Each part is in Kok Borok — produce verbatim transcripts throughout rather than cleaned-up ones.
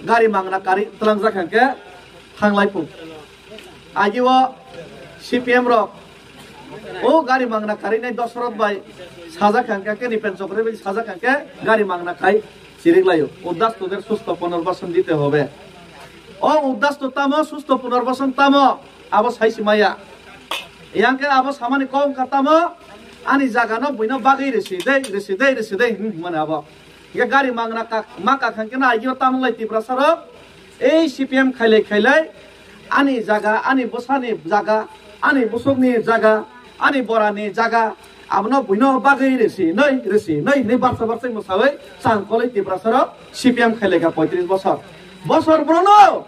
gari mangna kari tlangjak hwnkhe thanglai phu. Agi o C P M rok o gari mangna karinai Dosoroth bai sajak hwnkhe, Nipen Chokri bai sajak hwnkhe gari mangna kai chirik laio. Uddastu der susto punarbasan dite hobe. O uddastu tamo, susto punarbasan tamo, abo sai si maya. Yang khe abo samani kok wngkha tamo, ani jaga no buino bagwi risi dei, risi dei, risi dei, hmm, mane abo. Hingke gari mangna kak, ma kak hingke na agio tamung lai Tiprasa rok, ei C P M khailai khailai, ani jaga, ani bwsani jaga, ani bwswkni jaga, ani borani jaga, abono buino bagwi risi, noi, risi, noi, hinui barsa barsa mwsawi chang koloi Tiprasa rok C P M khailai kha poitris bosor. Bosor brono,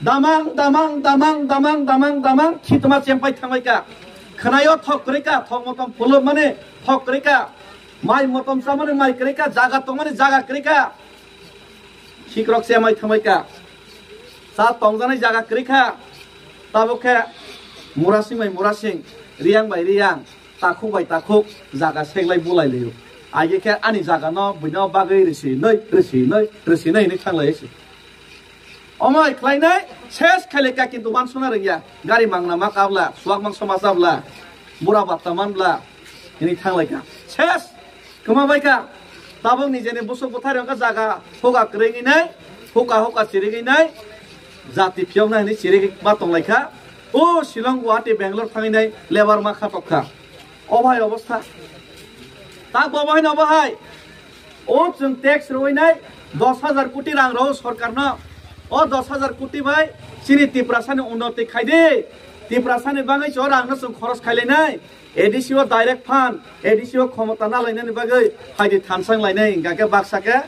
Damang, damang, damang, damang, damang, damang, khitma chempai thangbai ka. Khwnaio thok kwrwi ka, thok motom phulo mani thok kwrwi ka. Mai motom chamani mai kwrwi ka, jaga tongmani jaga kwrwi ka. Khikrok chemai thangbai ka. Cha tongjanai jaga kwrwi kha. Tabuk khe murasing bai murasing, riyang bai riyang, takhuk bai takhuk, jaga seklai bulai laio. Agi khe ani jaga no buino bagwi risi noi, risi noi, risi noi hinui thanglai se. Omo hai khlainai ses khailai ka, kintu wansuna rwngya. Gari mangna ma kabla, suak mangso ma chabla, bura batta manbla, hini thanglai ka. Ses kwma bai ka. Tabuk nijeni busuk bwthari wngkha jaga huka kwrwi nai, huka huka chirigwi nai, jati phiyokna hini chirigwi ma tonglai kha. O Shillong, Guwahati, Bangalore thangwi nai lebar ma khatok kha. O bhai obostha. Tak bo bahai no bahai. O chwng tax rwinai dos hajar koti rang rw sorkar no. O dos hajar koti bai chini Tiprasani unnoti khaidi. Tiprasani bagwi se o rang no chwng khoros khailainai. A D C o direct fund, A D C o khomota nalainani bagwi phaidi thansang lainai hingkha khe baksa khe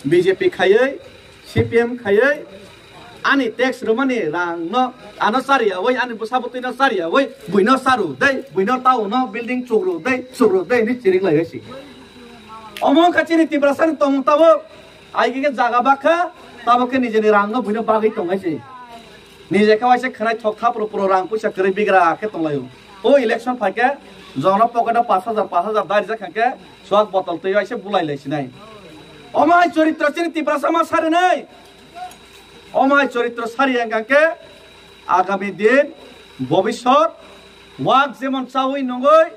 B J P khaiwi, C P M khaiwi, ani tax rwmani rang no ano chariyawi, ani bwsa bwtwi no chariyawi, buino charu dei, buino tao no building chukru dei, chukru dei hinwi chirik lai si. Omo wngkha chini Tiprasani tongmung tabuk, ai khe jaga bakha, tabuk khe nijeni rang no buino bagwi tong hai si. Nije khe waisa khwnai thok thapro pro rang puisa kwrwi bigra khe tonglaio. O election phaikhe jongno pocket o pash hajar, pash hajar dari jak khe swak botol twi waisa bulai lai sinai. Omo hai choritro chini Tiprasa ma sarinai. Omo hai choritro sari wngkha khe agami din, bobisot, wak jemon chawi nungwi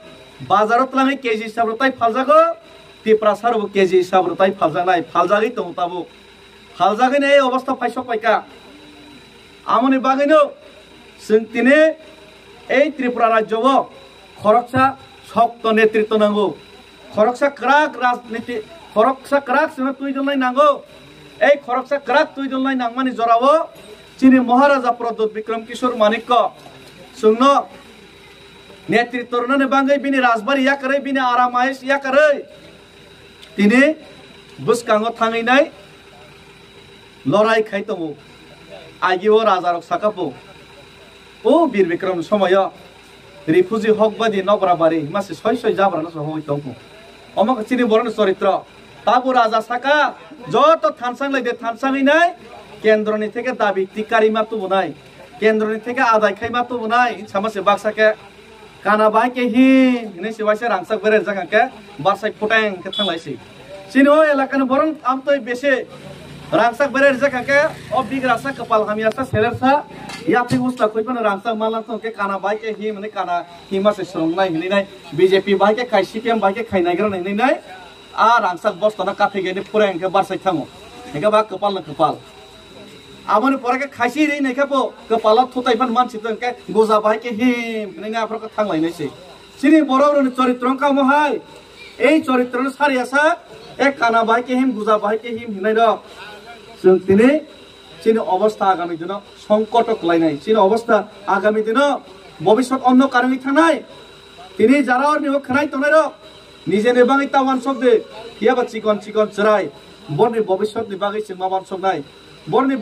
bazaro twlangwi K G hisab rwtai phaljago, Tiprasa rokbo K G hisab rwtai phaljaknai, phaljagwi tongo tabuk. Phaljagwino ei obostha phaisok paikha. Amoni bagwino chwng tini ei Tripura rajyo o khoroksa sokto netritwo nango. Khoroksa kwrak rajniti, khoroksa kwrak chwngno twi donlai nango. Ei khoroksa kwrak twi donlai nangmani jorao chini Maharaja Pradyut Bikram Kishore Manikya chwngno netritwo rwnani bagwi bini rajbari yakarwi, bini aramais yakarwi tini bwskango thangwi nai lorai khai tongo. Agi o raja rok saka po, o Bir Bikram ni somoyo refugee hok badi nokra bari hima se soi soi jabra no sohoi tongkho. Omo khe chini borok ni choritro. Tabu raja saka joto thansang lai de thansang hinai kendro ni theke dabi tikari ma tubunai, kendro ni theke adai khai ma tubunai sama se baksa khe. Kana bai khe hi hinwi se waisa rangchak berajak hwnkhe barsai phuteng khe thanglai si. Chini o elaka ni borok amtwi besi rangchak berajak hwnkhe o bigrasa kwpal hamyasa selersa yapri usla khoi phano rangchak manlang tong khe kana bai khe hi hinwi kana hima se swrwngnai hinwi nai B J P bai khe khai C P M bai khe khai naigra nai hinwi nai a rangchak bosto no kaphegeni phureng khe barsai thango hwnkhe ba kwpal no kwpal. Aboni pore khe khaisi ri naikhe bo kwpalo thutai phan mansi tong khe goja bai khe him hinwi aphuru khe thang lainai se. Chini borok rokni choritro wngkha omo hai. Ei choritro no sari asa, e kana bai khe him, goja bai khe him hinai rok. Chwng tini chini obostha agami dino songkoto kwlainai. Chini obostha agami dino bobisot onno karwngwi thangnai. Tini jara orni o khwnai tongnai rok nijeni bagwi ta wansok de, phiya ba chikon chikon chwrai borni bobisot ni bagwi chwng ma wansoknai. Borni